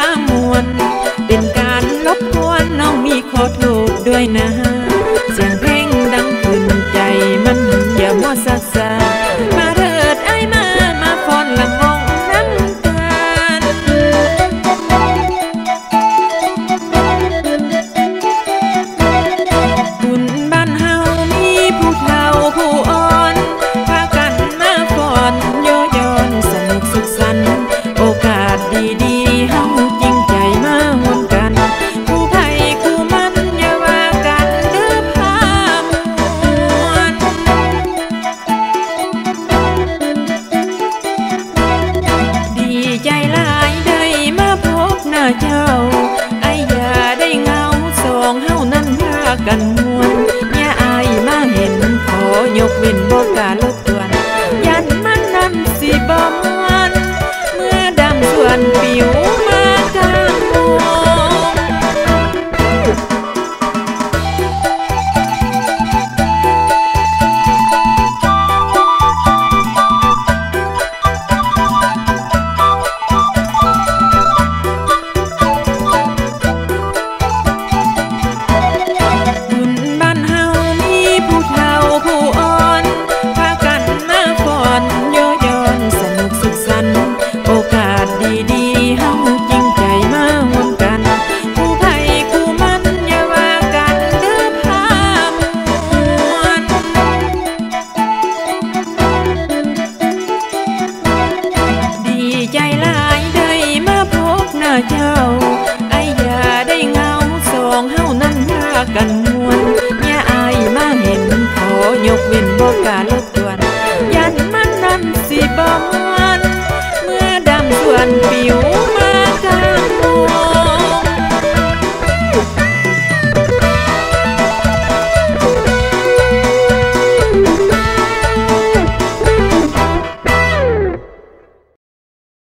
າມ່ວນ ເປັນການລົບກວນ ນ້ອງມີຂໍໂທດດ້ວຍນາ. ສຽງເພງດັງຂຶ້ນໃຈມັນຢ່າມົວຊັກຊ້າ ມາເທີດອ້າຍມາ ມາຟ້ອນລຳວົງນຳກັນ. ບຸນບ້ານເຮົາມີຜູ້ເຖົ້າຜູ້ອ່ອນ ພາກັນມາຟ້ອນຍໍຍ້ອນສະໜຸກສຸກສັນ ໂອກາດດີໆເຮົາຈິງໃຈມາຮ່ວມກັນ ຄູ່ໃຜຄູ່ມັນຢ່າວ່າກັນເດີ້ພາມ່ວນ. ດີໃຈຫຼາຍໄດ້ມາພົບໜ້າເຈົ້າ ອ້າຍຢ່າໄດ້ເຫງົາ ສອງເຮົານັ້ນພາກັນມ່ວນ ຢ່າອ້າຍມາເຫັນ ຂໍຍົກເວັ້ນບໍ່ກ້າລົບກວນ ຢ້ານມັນນັ້ນຊິບໍ່ມ່ວນ ເມື່ອດຳສວນປິວມາກາງໂມງ. ບຸນບ້ານເຮົາມີຜູ້ເຖົ້າຜູ້ອ່ອນ ພາກັນມາຟ້ອນຍໍຍ້ອນສະໜຸກສຸກສັນ ໂອກາດດີໆເຮົາຈິງໃຈມາຮ່ວມກັນ ຄູ່ໃຜຄູ່ມັນຢ່າວ່າກັນເດີ້ພາມ່ວນ. ດີໃຈຫຼາຍໄດ້ມາພົບໜ້າເຈົ້າ ອ້າຍຢ່າໄດ້ເຫງົາ ສອງເຮົານັ້ນພາກັນມ່ວນ ຢ່າອ້າຍມາເຫັນ ຂໍຍົກເວັ້ນບໍ່ກ້າລົບກວນ ຢ້ານມັນນັ້ນຊິບໍ່ມ່ວນ ເມື່ອດຳສວນປິວ